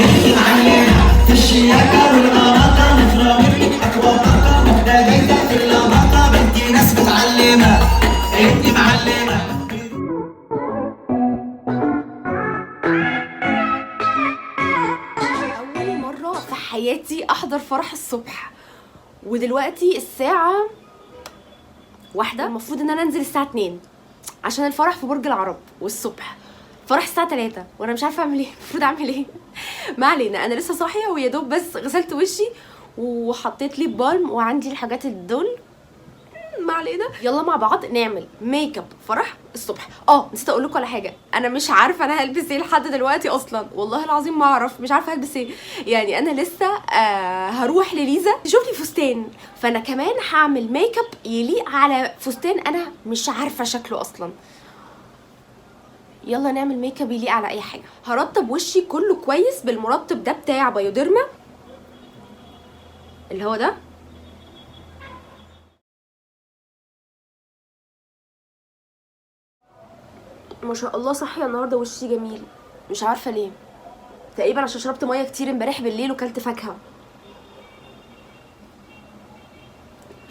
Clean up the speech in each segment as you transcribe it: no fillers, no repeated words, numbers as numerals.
انت معلمة في الشياكة والأناقة، مفرمتك أقوى طاقة، واخدة جايزة في اللباقة، بنتي ناس متعلمة، انت معلمة. أول مرة في حياتي أحضر فرح الصبح، ودلوقتي الساعة 1، المفروض إن أنا أنزل الساعة 2 عشان الفرح في برج العرب، والصبح فرح الساعة 3، وأنا مش عارفة أعمل إيه، المفروض أعمل إيه؟ ما علينا، أنا لسه صاحية ويا دوب بس غسلت وشي وحطيت lip balm وعندي الحاجات الدول. ما علينا، يلا مع بعض نعمل ميك اب فرح الصبح. نسيت اقول لكم على حاجة، انا مش عارفه انا هلبس ايه لحد دلوقتي اصلا، والله العظيم ما اعرف، مش عارفه هلبس ايه. انا لسه هروح لليزا تشوف لي فستان، فانا كمان هعمل ميك اب يليق على فستان انا مش عارفه شكله اصلا. يلا نعمل ميك اب يليق على اي حاجة. هرطب وشي كله كويس بالمرطب ده بتاع بايوديرما اللي هو ده. ما شاء الله صاحية النهارده وشي جميل، مش عارفه ليه، تقريبا عشان شربت مية كتير امبارح بالليل وكلت فاكهة.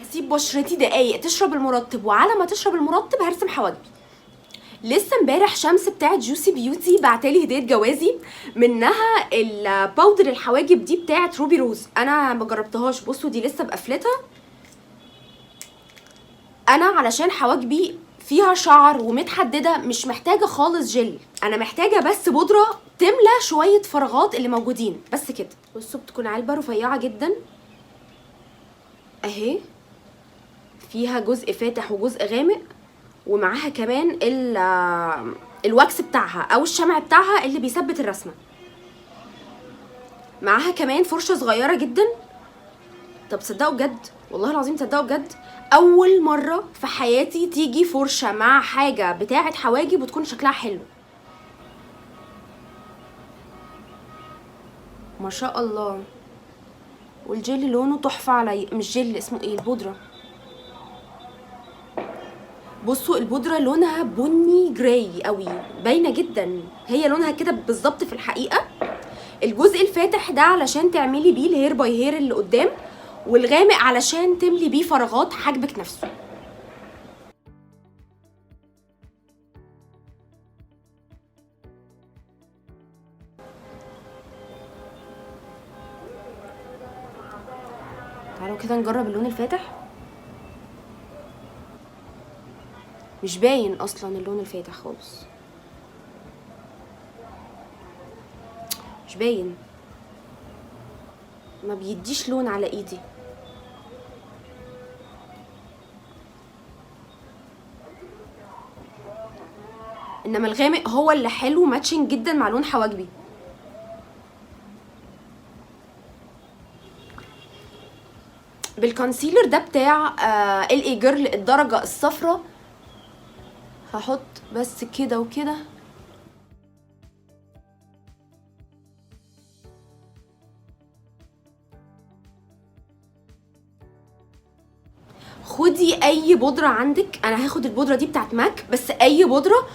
هسيب بشرتي دقايق تشرب المرطب، وعلى ما تشرب المرطب هرسم حواجبي. لسه امبارح شمس بتاعت جوسي بيوتي بعتالي هديه جوازي، منها ال powder الحواجب دي بتاعت روبي روز، انا ما جربتهاش. بصوا دي لسه بقفلتها، انا علشان حواجبي فيها شعر ومتحدده مش محتاجه خالص جل، انا محتاجه بس بودره تملى شوية فراغات اللي موجودين بس كده. بصوا بتكون علبة رفيعة جدا اهي، فيها جزء فاتح وجزء غامق، ومعاها كمان ال wax بتاعها او الشمع بتاعها اللي بيثبت الرسمة. معاها كمان فرشه صغيرة جدا. طب تصدقوا بجد، والله العظيم تصدقوا بجد، اول مرة في حياتي تيجي فرشه مع حاجة بتاعه حواجب وتكون شكلها حلو. ما شاء الله. والجل لونه تحفة علي، مش جل، اسمه ايه، البودره. بصوا البودره لونها بني جراي قوي، باينة جدا، هي لونها كده بالظبط في الحقيقة. الجزء الفاتح ده علشان تعملي بيه ال hair by hair اللي قدام، والغامق علشان تملي بيه فراغات حاجبك نفسه. تعالوا كده نجرب اللون الفاتح. مش باين اصلا اللون الفاتح خالص، مش باين، ما بيديش لون على ايدي. انما الغامق هو اللي حلو، matching جدا مع لون حواجبي. بال concealer ده بتاع ال LA Girl الدرجة الصفراء، هحط بس كده وكده. خدي اي بودرة عندك، انا هاخد البودرة دي بتاعت ماك، بس اي بودرة،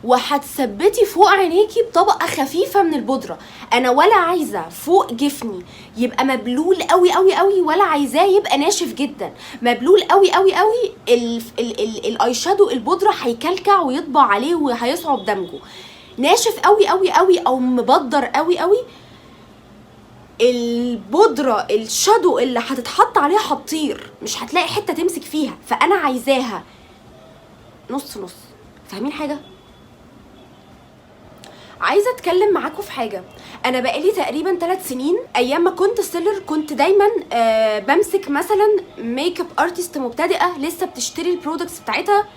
وهتثبتي فوق عينيكي بطبقة خفيفة من البودرة. انا ولا عايزة فوق جفني يبقى مبلول قوي قوي قوي، ولا عايزاه يبقى ناشف جدا. مبلول قوي قوي قوي ال eye shadow البودرة هيكلكع ويطبع عليه وهيصعب دمجه. ناشف قوي قوي قوي او مبدر قوي قوي، البودرة ال shadow اللي هتتحط عليها هتطير، مش هتلاقي حتة تمسك فيها. فأنا عايزاها نص نص، فاهمين حاجة؟ عايزة اتكلم معاكم في حاجة. انا بقالي تقريبا 3 سنين، ايام ما كنت seller كنت دايما، بمسك مثلا makeup artist مبتدئة لسه بتشتري ال products بتاعتها،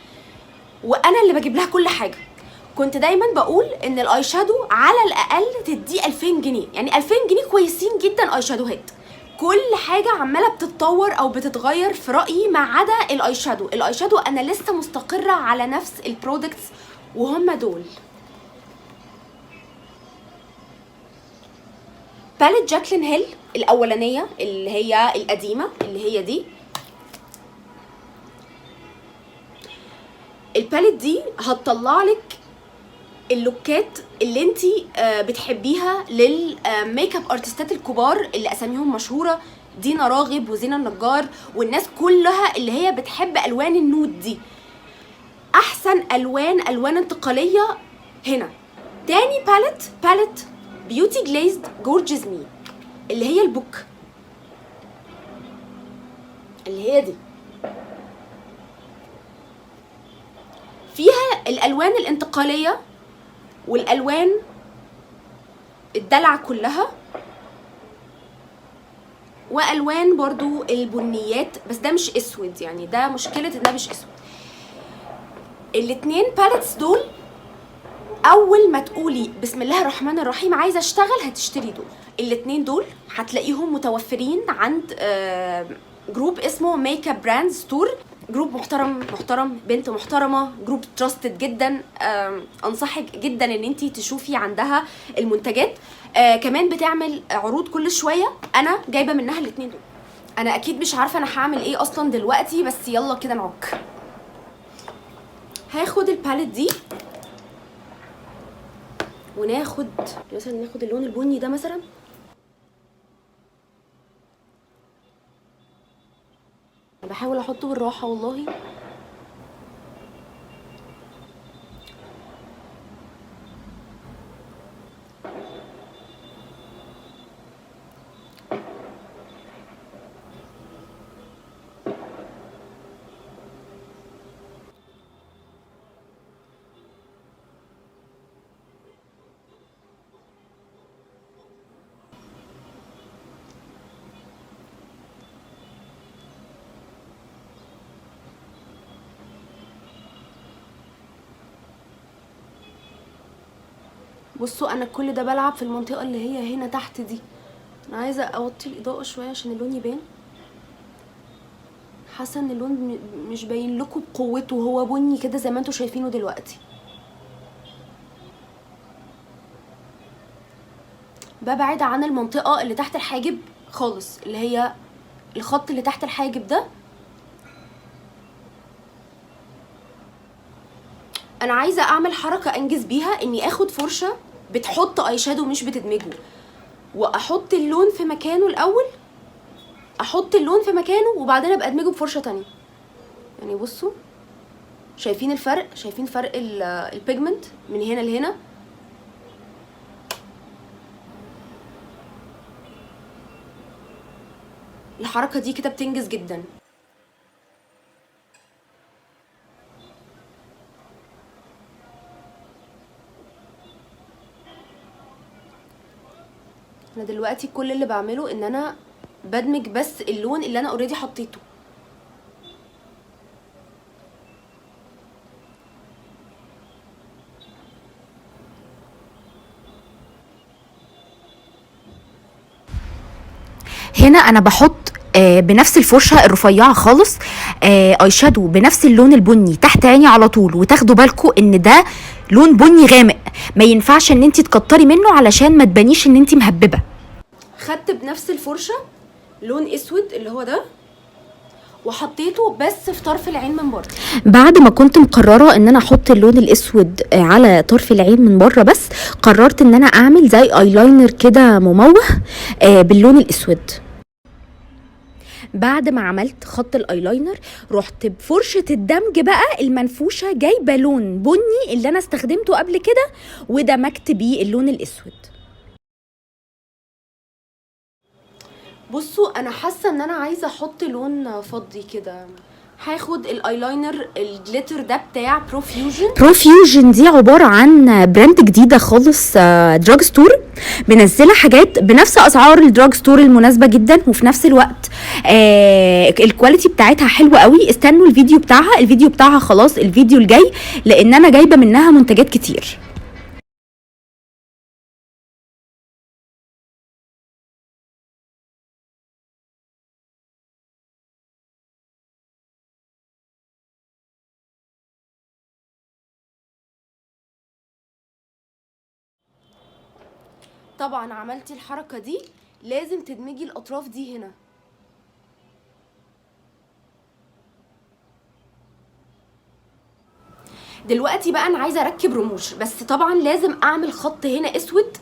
وانا اللي بجيب لها كل حاجة. كنت دايما بقول ان ال eye shadow على الاقل تديه 2000 جنيه، يعني 2000 جنيه كويسين جدا eye shadow هات. كل حاجة عماله بتتطور او بتتغير في رايي ما عدا ال eye shadow. ال eye shadow انا لسه مستقره على نفس ال products وهم دول. palette جاكلين هيل الاولانية اللي هي القديمة اللي هي دي، ال palette دي هتطلع لك اللوكات اللي انتي بتحبيها لل makeup artist ات الكبار اللي اساميهم مشهورة، دينا راغب وزينة النجار والناس كلها اللي هي بتحب الوان ال nude دي. احسن الوان، الوان انتقالية هنا. تاني palette، palette Beauty Glazed Gorgeous Me اللي هي ال book اللي هي دي، فيها الالوان الانتقالية والالوان الدلع كلها، والوان برضو البنيات، بس ده مش اسود، يعني ده مشكلة ان ده مش اسود. الاتنين palettes دول اول ما تقولي بسم الله الرحمن الرحيم عايزه اشتغل هتشتري دول. الاتنين دول هتلاقيهم متوفرين عند group اسمه Makeup Brand Store، group محترم محترم، بنت محترمه، group trusted جدا. انصحك جدا ان انتي تشوفي عندها المنتجات. كمان بتعمل عروض كل شوية، انا جايبه منها الاتنين دول. انا اكيد مش عارفه انا هعمل ايه اصلا دلوقتي، بس يلا كده نعك. هاخد ال palette دي وناخد مثلا، ناخد اللون البني ده مثلا، انا بحاول احطه بالراحة والله. بصوا انا كل ده بلعب في المنطقة اللي هي هنا تحت دي. انا عايزه اوطي الاضاءة شوية عشان اللون يبان. حاسه ان اللون مش باين لكم بقوته، هو بني كده زي ما انتوا شايفينه دلوقتي. ببعد عن المنطقة اللي تحت الحاجب خالص، اللي هي الخط اللي تحت الحاجب ده. انا عايزه اعمل حركة انجز بيها، اني اخد فرشه بتحط eye shadow مش بتدمجه، واحط اللون في مكانه الاول، احط اللون في مكانه وبعدين ابقى ادمجه بفرشه تانية. بصوا شايفين الفرق، شايفين فرق ال pigment من هنا لهنا. الحركة دي كده بتنجز جدا. انا دلوقتي كل اللي بعمله ان انا بدمج بس اللون اللي انا already حطيته. هنا انا بحط بنفس الفرشة الرفيعة خالص، eye shadow بنفس اللون البني تحت عيني على طول. وتاخدوا بالكم ان ده لون بني غامق، ما ينفعش ان انت تكتري منه علشان ما تبانيش ان انت مهببه. خدت بنفس الفرشة لون اسود اللي هو ده وحطيته بس في طرف العين من بره. بعد ما كنت مقررة ان انا احط اللون الاسود على طرف العين من بره بس، قررت ان انا اعمل زي ايلاينر كده مموه باللون الاسود. بعد ما عملت خط الايلاينر رحت بفرشة الدمج بقى المنفوشة جايبة لون بني اللي انا استخدمته قبل كده ودمجت بيه اللون الاسود. بصوا انا حاسة ان انا عايزة احط لون فضي كده. هاخد ال eyeliner ال glitter ده بتاع Profusion. Profusion دي عبارة عن brand جديدة خالص، drug store، منزلة حاجات بنفس أسعار ال drug store المناسبة جدا، وفي نفس الوقت، ال quality بتاعتها حلوة قوي. استنوا الفيديو بتاعها، الفيديو بتاعها خلاص الفيديو الجاي، لأن أنا جايبة منها منتجات كتير. طبعا عملتي الحركة دي لازم تدمجي الأطراف دي هنا. دلوقتي بقى انا عايزه اركب رموش، بس طبعا لازم اعمل خط هنا اسود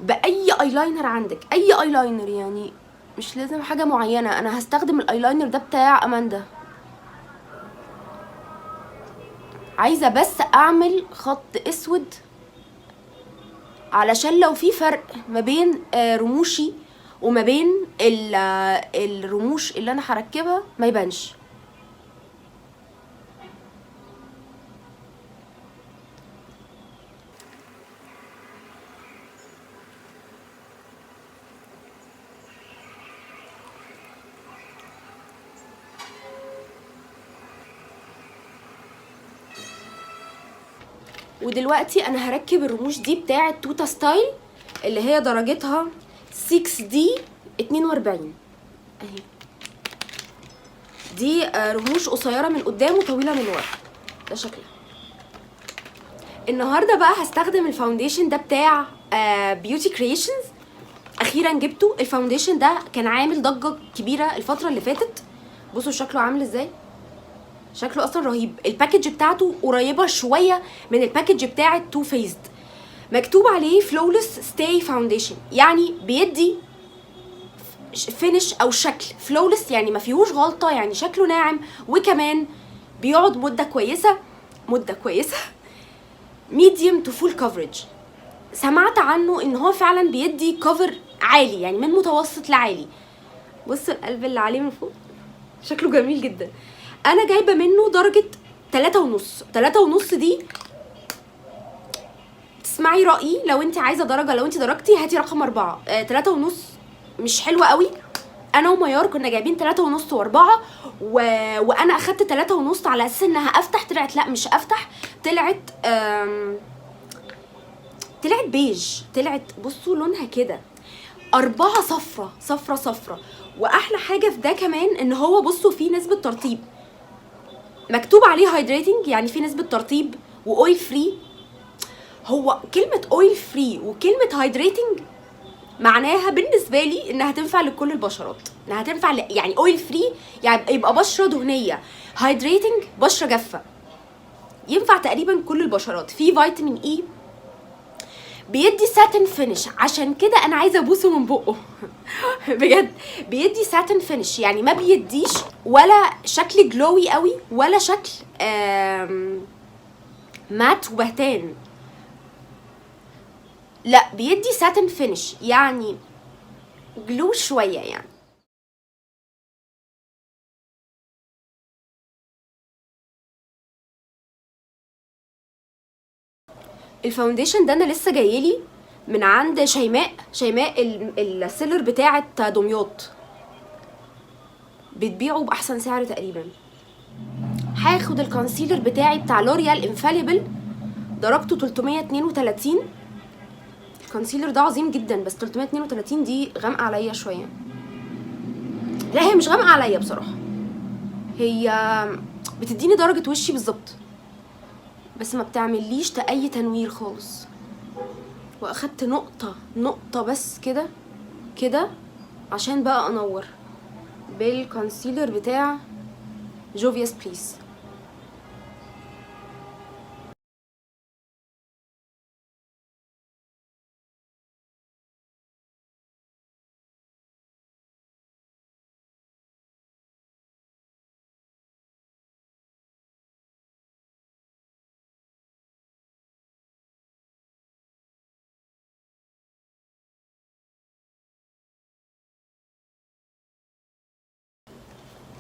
باي ايلاينر عندك، اي ايلاينر يعني مش لازم حاجة معينة. انا هستخدم الايلاينر ده بتاع اماندا. عايزه بس اعمل خط اسود علشان لو في فرق ما بين رموشي وما بين الرموش اللي انا هركبها ما يبانش. ودلوقتي انا هركب الرموش دي بتاعه توتا ستايل اللي هي درجتها 6D 42 اهي. دي رموش قصيرة من قدام وطويلة من ورا، ده شكلها. النهارده بقى هستخدم ال foundation ده بتاع Beauty Creations. اخيرا جبته. ال foundation ده كان عامل ضجه كبيرة الفترة اللي فاتت. بصوا شكله عامل ازاي، شكله اصلا رهيب. ال package بتاعته قريبه شوية من ال package بتاعه Too Faced. مكتوب عليه flawless stay foundation، يعني بيدي finish او شكل flawless، يعني ما فيهوش غلطه، يعني شكله ناعم، وكمان بيقعد مده كويسة، مده كويسة. medium to full coverage. سمعت عنه ان هو فعلا بيدي cover عالي، يعني من متوسط لعالي. بصوا القلب اللي عليه من فوق شكله جميل جدا. انا جايبه منه درجه 3.5. 3.5 دي تسمعي رايي لو انت عايزه درجه، لو انت درجتي هاتي رقم 4. 3.5 مش حلوة قوي. انا وميار كنا جايبين 3.5 و4 وانا اخدت 3.5 على اساس انها افتح، طلعت لا مش افتح، طلعت طلعت بيج، طلعت بصوا لونها كده 4 صفرة صفرة صفرة. واحلى حاجة في ده كمان ان هو بصوا فيه نسبه ترطيب، مكتوب عليه hydrating، يعني فيه نسبه ترطيب و oil free. هو كلمة oil free وكلمه hydrating معناها بالنسبة لي انها تنفع لكل البشرات، انها تنفع يعني oil free يعني يبقى بشره دهنية، hydrating بشره جافة، ينفع تقريبا كل البشرات. في فيتامين E، بيدي satin finish، عشان كده انا عايزه ابوسه من بقه بجد. بيدي satin finish، يعني ما بيديش ولا شكل glowy قوي ولا شكل matte وبهتان، لا بيدي satin finish يعني glow شوية يعني. ال foundation ده انا لسه جايلي من عند شيماء، شيماء ال seller بتاعه دمياط، بتبيعه باحسن سعر تقريبا. هاخد ال concealer بتاعي بتاع L'Oréal Infallible، درجته 332. ال concealer ده عظيم جدا، بس 332 دي غامقه عليا شوية. لا هي مش غامقه عليا بصراحة، هي بتديني درجه وشي بالظبط، بس ما بتعمليش اي تنوير خالص. واخدت نقطة نقطة بس كده كده عشان بقى انور بال concealer بتاع Juvia's Place.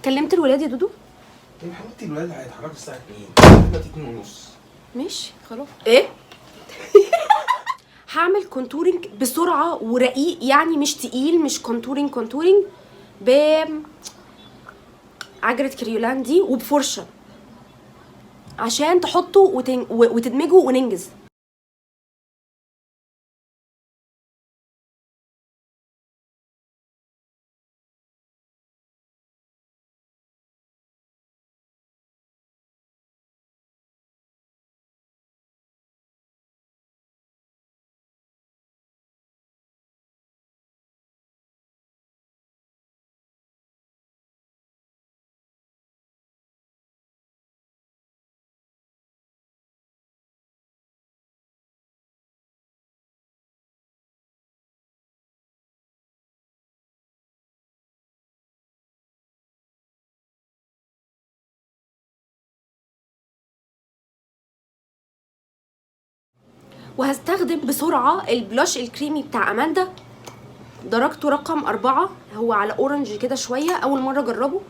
كلمت الولاد يا دودو؟ يا حبيبتي الولاد هيتحركوا الساعة 2، دلوقتي 2:30. ماشي خلاص. ايه؟ هعمل contouring بسرعة ورقيق، يعني مش تقيل، مش contouring contouring، ب عجلة Kryolan دي وبفرشة عشان تحطه وتدمجه وننجز. وهستخدم بسرعة ال blush الكريمي بتاع اماندا، درجته رقم 4، هو على orange كده شوية، اول مرة اجربه.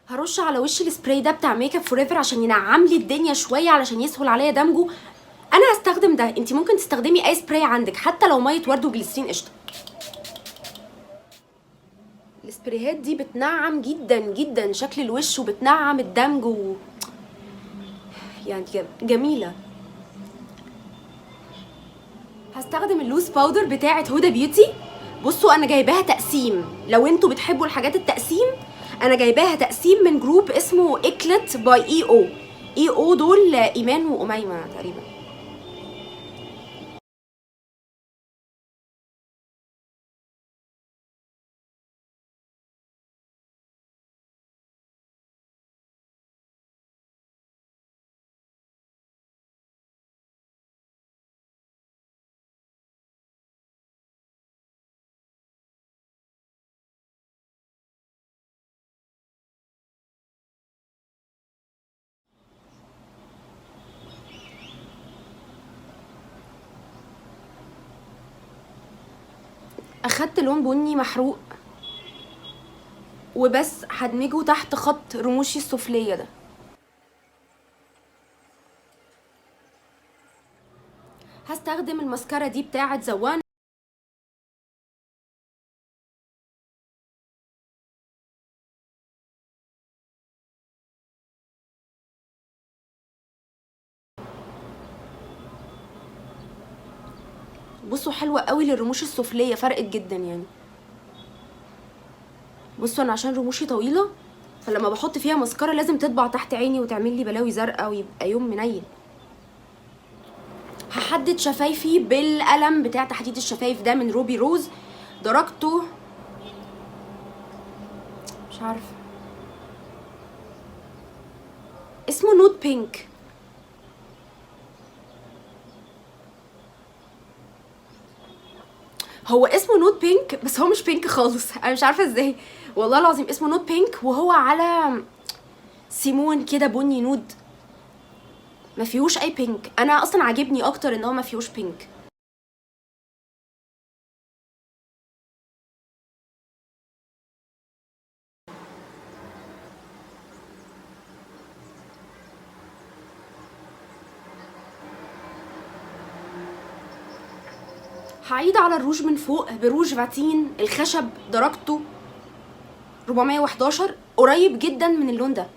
هرش على وش السبراي ده بتاع Make Up For Ever عشان ينعم لي الدنيا شوية، علشان يسهل عليا دمجه. انا هستخدم ده، انت ممكن تستخدمي اي سبراي عندك، حتى لو مية ورد وجليسرين قشطه. السبرايهات دي بتنعم جدا جدا شكل الوش، وبتنعم الدمج يعني جميلة. هستخدم ال loose powder بتاعه Huda Beauty. بصوا انا جايباها تقسيم، لو انتوا بتحبوا الحاجات التقسيم انا جايباها تقسيم من group اسمه اكلت by اي او اي او، دول ايمان واميمه تقريبا. اخدت لون بني محروق وبس هدمجه تحت خط رموشي السفلية ده. هستخدم المسكرة دي بتاعة زوان. بصوا حلوة قوي للرموش السفلية، فرقت جدا يعني. بصوا انا عشان رموشي طويلة فلما بحط فيها مسكرة لازم تطبع تحت عيني وتعمل لي بلاوي زرقاء ويبقى يوم منيل. هحدد شفايفي بالقلم بتاع تحديد الشفايف ده من Ruby Rose، درجته مش عارفة اسمه، nude pink. هو اسمه nude pink بس هو مش pink خالص، انا مش عارفه ازاي والله العظيم. اسمه nude pink وهو على سيمون كده بني nude، ما فيهوش اي pink. انا اصلا عاجبني اكتر ان هو ما فيهوش pink. هعيد على الروج من فوق بروج فاتين الخشب، درجته 411، قريب جدا من اللون ده.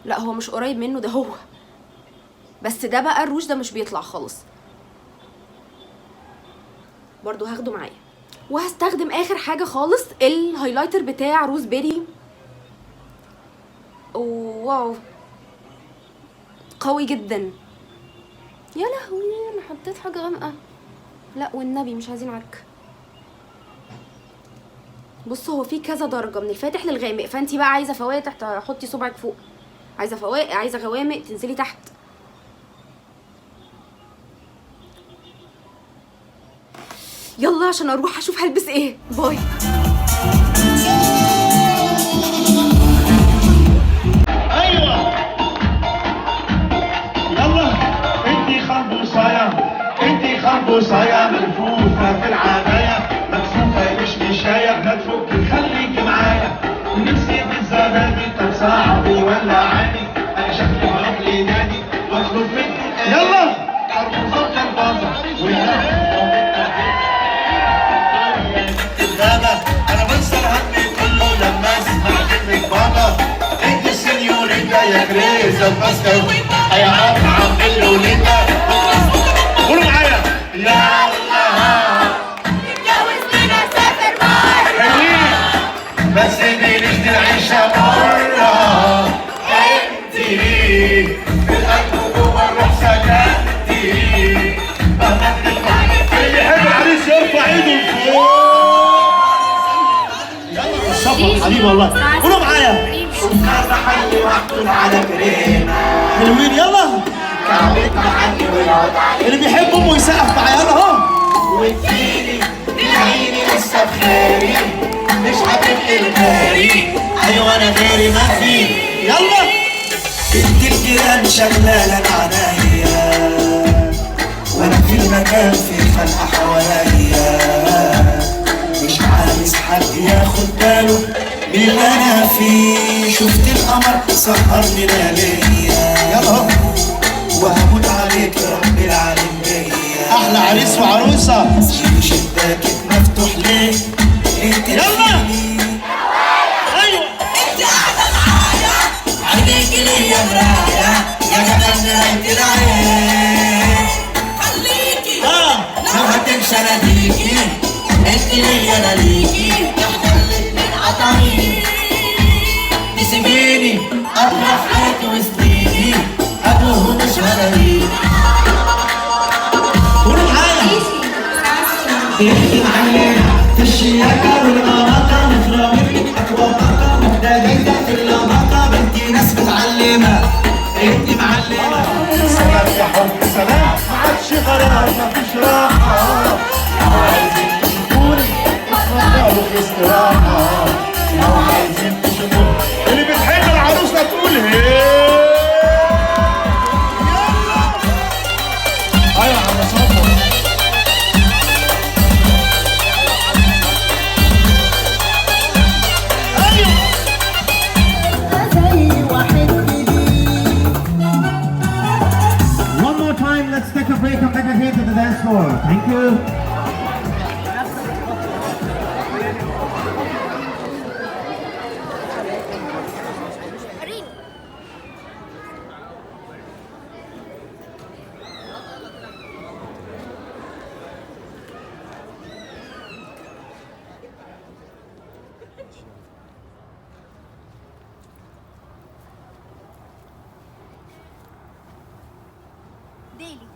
لا هو مش قريب منه، ده هو بس ده بقى الروج ده مش بيطلع خالص، برضو هاخده معايا. وهستخدم اخر حاجة خالص ال highlighter بتاع Rose Berry. wow قوي جدا. يا لهوي انا حطيت حاجة غامقه، لا والنبي مش عايزين عك. بصوا هو في كذا درجه من الفاتح للغامق، فانتي بقى عايزه فواتح تحطي صبعك فوق، عايزه فوائق عايزه غوامق تنزلي تحت. يلا عشان اروح اشوف هلبس ايه. باي. ايوه يلا انتي خربوصايه، انتي خربوصايه ملفوفه في العباية، مكسوفه مش مشايه، ما تفكي خليكي معايا، نفسي في الزبادي طب صعبي ولا عادي، انا شكلي هروح لنادي واطلب منه يلا خربوصه خربوصه ويا الغابة. انا بنسى الهم كله لما اسمع كلمة بابا، انت السنيوريتا يا كريزه الباسكا يا عم اللوليتا. قولوا معايا يلا نتجوز ونسافر بره، حلوين بس دي مش العيشة مرة، انتي في القلب وجوه الروح سكنتي، مهما اللي يحب العريس يرفع ايده لفوق. حلوين والله. قولوا معايا محل محطوط على كريمة. حلوين يلا. كعبة محل ويقعد عليه. اللي بيحب امه يسقف معايا يلا اهو. واديني عيني لسه بخيري مش هتبقي غيري، ايوه انا غيري ما في. يلا. بنت الجيران شغلانة عينيا وانا في المكان في خلقه حواليا، مش عايز حد ياخد باله من اللي انا فيه. شفت القمر سهرني لياليا، يلا وهموت عليك رب العالم بيا. احلى عريس وعروسه. شباكك مفتوح ليه؟ يلا. ايوه انت قاعدة معايا عينيك ليا مراية يا جمال نهاية العين. خليكي لو هتمشي انا ليكي، انت ليا انا ليكي، احنا الاتنين قطعين. تسيبيني اطرف حياتي وسنيني ابوه مش هلاقيني. قولوا معايا في الشياكة والأناقة مفرمين أقوى طاقة محتاجة في اللباقة. بنتي ناس متعلمة انت معلمة. سلام يا حب سلام، ما عادش غرام مفيش راحة. لو عايزين تشوفوني اتفضلوا في استراحة. لو عايزين تشوفوني اللي بتحب العروسة تقول هي. يلا. ايوه يا عم صبري. Let's take a break and back again to the dance floor. Thank you. Daily.